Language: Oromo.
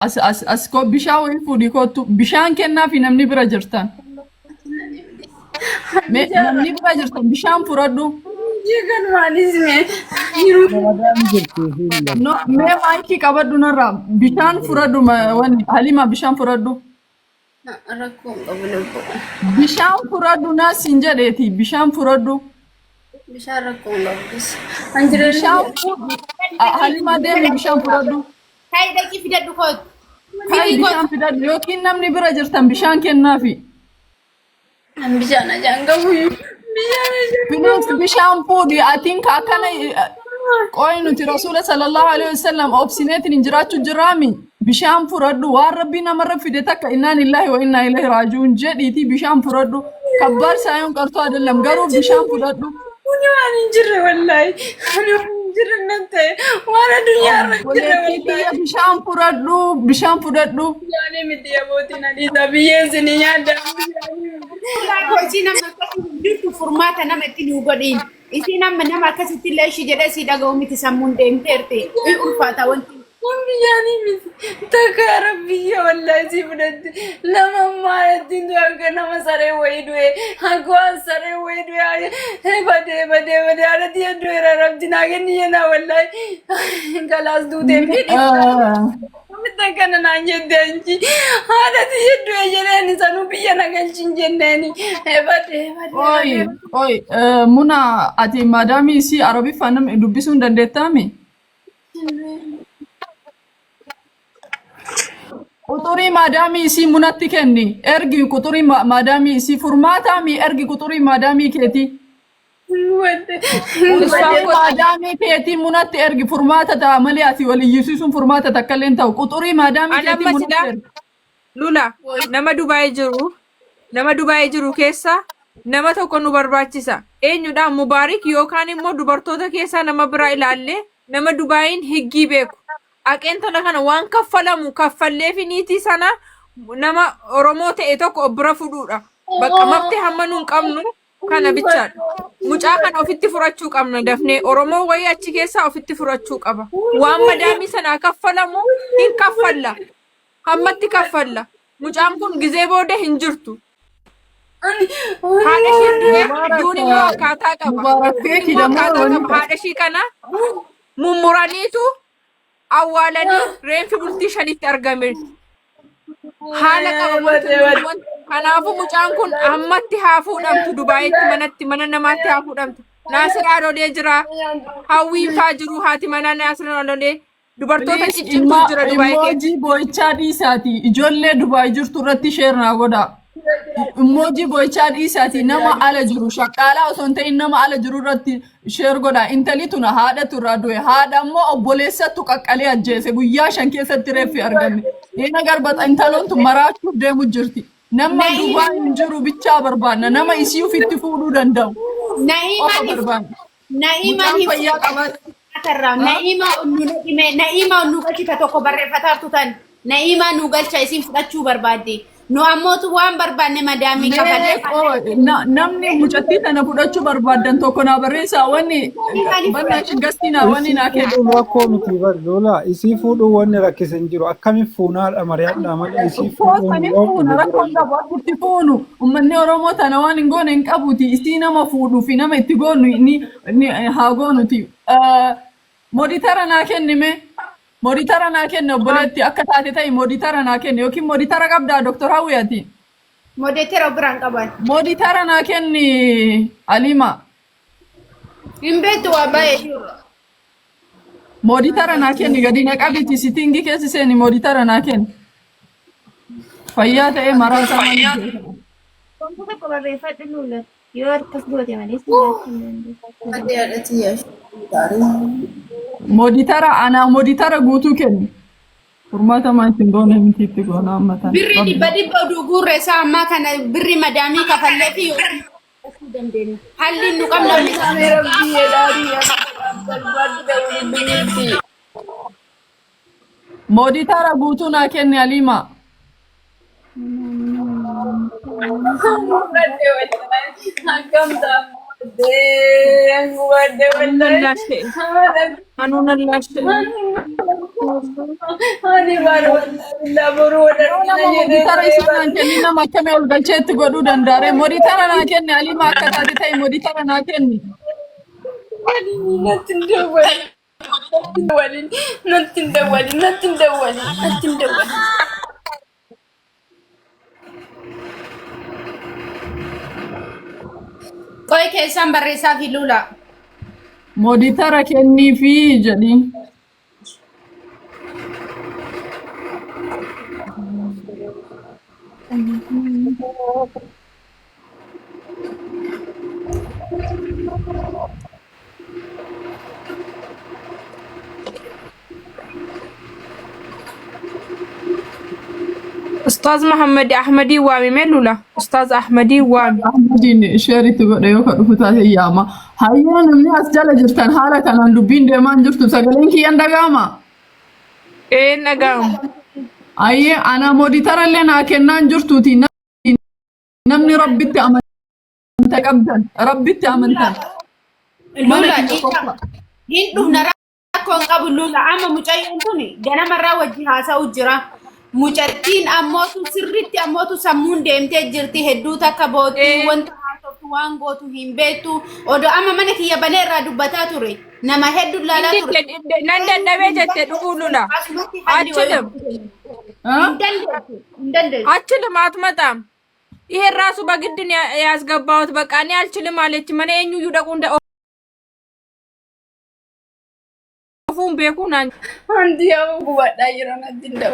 As as as koo bishaan wayii fuudhii kottu. Bishaan kennaafi namni bira jirtan. Mee namni bira jirtan bishaan fudhadhu. Jeekan maalis mee yeroo Ramadaan jirti isiin bar. No, mee maayikii qabadhu narraa. Bishaan fudhadhu wanni Halima bishaan fudhadhu. Rakkoo hin qabu lubbuu. Bishaan fudhadhu naa siin jedheeti bishaan fudhadhu. Bishaan rakkoo hin qabu. An jireenya Bishaan fudhu. Halima deemi bishaan fudhadhu. Kai dhaqii fidadhu kootu. Kai Fidii bishaan kootu. fidadhu yookiin namni bira jirtan bishaan kennaafi. An bishaan ajaan qabu. Bishaan ajaan Please bishaan fuudhi atiin ka akkana qoy nuti rasuula sallallahu alaihi wasallam obsineetiin hin jiraachuu jiraami bishaan fudhadhu waan rabbii namarra fide takka innaa lillahi wa innaa ilaihi raaji'uun jedhiitii bishaan fudhadhu kabbaar saayoon qartuu adellam garuu bishaan fudhadhu. Kuni waan hin jirre wallaahi. Ani waan hin jirre nan ta'e. Waan addunyaa irra hin jirre Obboleettii wallaahi. tiyya bishaan fudhadhu bishaan fudhadhu. Bishaanii miti abootiin hadiisa biyyee isinii nyaadda bishaanii miti. Hojii nama akkasii hin jirtu furmaata nama itti nuu godhiin. Isiin amma nama akkasitti illee ishii jedhee sii dhaga'u miti sammuun deemteerti. In ulfaata wanti. Kun bishaanii miti. Takka rabbiyya wallaahi sii fudhatte. Lama maalatti du'e akka nama saree wayii du'e. Akka waan saree wayii du'e. Badee badee badee haadha tiyya du'eera rabbi naa kenni jenna wallaahi. Galaas duutee miti. Namitti akkana naan jette anchi. Haadha tiyya du'e jedheen sanuu biyya na galchin jenneeni. Badee badee Qoy badee. qoy muna ati maadaamii isii arabiffaan nama dubbisuu hin dandeettaami? Quxurii maadaamii isii munatti kenni. Ergi quxurii maadaamii isii furmaataami ergi quxurii maadaamii keetii. Quxurii maadaamii keetii munatti ergi furmaata ta'a malee ati wal iyyisiisuun furmaata takka illee hin ta'u. Quxurii maadaamii Ani keetii amma munatti silaa ergi. Lula nama Dubaay jiru nama Dubaay jiru keessa nama tokko nu barbaachisa. Eenyudha? Mubaarik yookaan immoo dubartoota keessaa nama biraa ilaallee nama Dubaayin higgii beeku. Aqeen tana kana waan kaffalamu kaffalleefi niitii sana nama Oromoo ta'e tokko of bira fudhuudha. Bakka mafti hamma nuun qabnu kana bichaadha. Mucaa kana ofitti furachuu qabna dafnee. Oromoo wayii achi keessaa ofitti furachuu qaba. Waan madaamii sanaa kaffalamu hin kaffalla. Hammatti kaffalla. Mucaan kun gizee booda hin jirtu. Haadha isheen du'e Mubaarak duun immoo akkaataa qaba. Mubaarak Duun feeki immoo dammoo akkaataa wani qaba. Haadha ishii kana mummuraniitu awwaalanii reenfi bultii shanitti argame. Haala qaba wanti hundumtuu wanti. Kanaafuu mucaan kun ammatti haa fuudhamtu Dubaayitti manatti mana namaatti haa fuudhamtu. Naasir Aalolee jira. Hawwiin faa jiru haati manaa Naasir Aalolee. Dubartoota Please ciccimtuu imma jira Dubaay keessa. immoojii boo'ichaa dhiisaati ijoollee Dubaay jirtu irratti sheer naa godhaa. Immoojii boo'ichaa dhiisaati nama ala jiru shaqqaalaa osoo hin ta'in nama ala jiru irratti sheer godhaa. Intali tuna haadhatu irraa du'e haadha immoo obboleessattu qaqqalee ajjeese guyyaa 5 keessatti reeffi argame. Diina garbata intaloon tun maraachuuf deemu jirti. Nama Dubaay hin jiru bichaa barbaanna nama isii ofitti fuudhuu danda'u qofa Na'iimaan hin barbaanna. Na'iimaan Mucaan hin fayyaa qabaa. Atarraa Na'iimaa nu dhime Na'iimaa nu galchita tokko barreeffataartu tan Na'iimaa nu galcha isin fudhachuu barbaadde nu ammootu waan barbaanne madaamii Mee kafallee qoo namni mucattii tana fudhachuu barbaaddan tokko naa barreessaa wanni Na'iimaa ni bannaa fudhata. gastii naa wanni Isii naa kenna. fuudhuun rakkoo miti bar Lola. Isii fuudhuun wanni rakkise hin jiru. Akkamiin fuunaadha mari'adhaa malee isii fuudhuun Foosanii yoo fuuna dhufe dura rakkoon hin qabu akka itti fuunu ummanni Oromoo tana waan hin goone hin qabuuti isii nama fuudhuu fi nama itti goonu ni ni haa goonuti. Moditara naa kenni mee moditara naa kenni obboleetti akka taate ta'i moditara naa kenni yookiin moditara qabdaa Dr. Hawwi ati. Modeetera biraan qaban. Moditara naa kenni Alima. Hin beektu waa baay'ee jiru. Moditara naa kenni gadi na qabiti sitingii keessa seeni moditara naa kenni. Fayyaa ta'ee maraataa maaliif beekama? Wanta tokko barreeffadhu luula. Yoo akkas goote malee si nyaachuu hin dandeessu. Ati haadha tiyya gaarii. Moditara anaa moditara guutuu kenni. Furmaata maa ittiin goone miti itti goona amma tana. Birrii Rabbi. dhibba dhibba oduu guurre isaa ammaa kana birrii madaamii kafallee fi yoo dandeenya. Halli nu qabna Rabbi rabbi jedhaa barbaaddu ta'uu miti. Moditara guutuu naa kenni Aliima. Fudhadhe wallaahi. Akkam ta'a. Gubadde wallahi. Anuun ta'e. Anuun allaashte. Ani baala wallahi boruu wal Yoo argina nama jedhee moditara turee isii bara. naan kenni nama akkamii ol galcheetti godhuu danda'are. Moditara naa kenni Aliima akka taate ta'e moditara naa kenni. Waliin natti hin dawwalin. Natti hin dawwalin. Natti hin dawwalin. Natti hin dawwalin. Qoy keessaan barreessaa fi lula. Moditara kenniifi jedhiin. Ustaaz Muhammad Ahmadii waami mee lula. Ustaaz Ahmadii waami. Ahmadiin sheeritti godhe yoo ka dhufu taate yaama. Hayyee namni as jala jirtan haala kanaan dubbiin deemaa hin jirtu sagaleen kiyyan dhaga'ama. Een dhaga'amu. Hayyee ana moditara illee naa kennaa hin jirtuuti. Namni rabbitti amanta qabdan rabbitti amantan. Mana Lula kiyya dhiifama. qofa. Hin dhufna rakkoo hin qabu lula. Amma mucayyoon tuni ganamarraa wajji haasa'u jira. Mucattiin ammootu sirriitti ammootu sammuun deemtee jirti. Hedduu takka boottii wanta haasoftu waan gootu hin beektu. Odoo amma mana kiyya banee irraa dubbataa ture. Nama hedduu laalaa ture. Nan dadhabee jette dhuguu lula. Asumatti halli wayii. Achilum. Hin dandeessu. Hin dandeessu. አችልም አትመጣም። ይሄ ራሱ በግድ ነው ያስገባሁት። በቃ እኔ አልችልም አለች። መነ eenyu iyyuu dhaquu hunda ofuun beekuun Wanti yaa gubadhaa jiran natti hin dawwalin.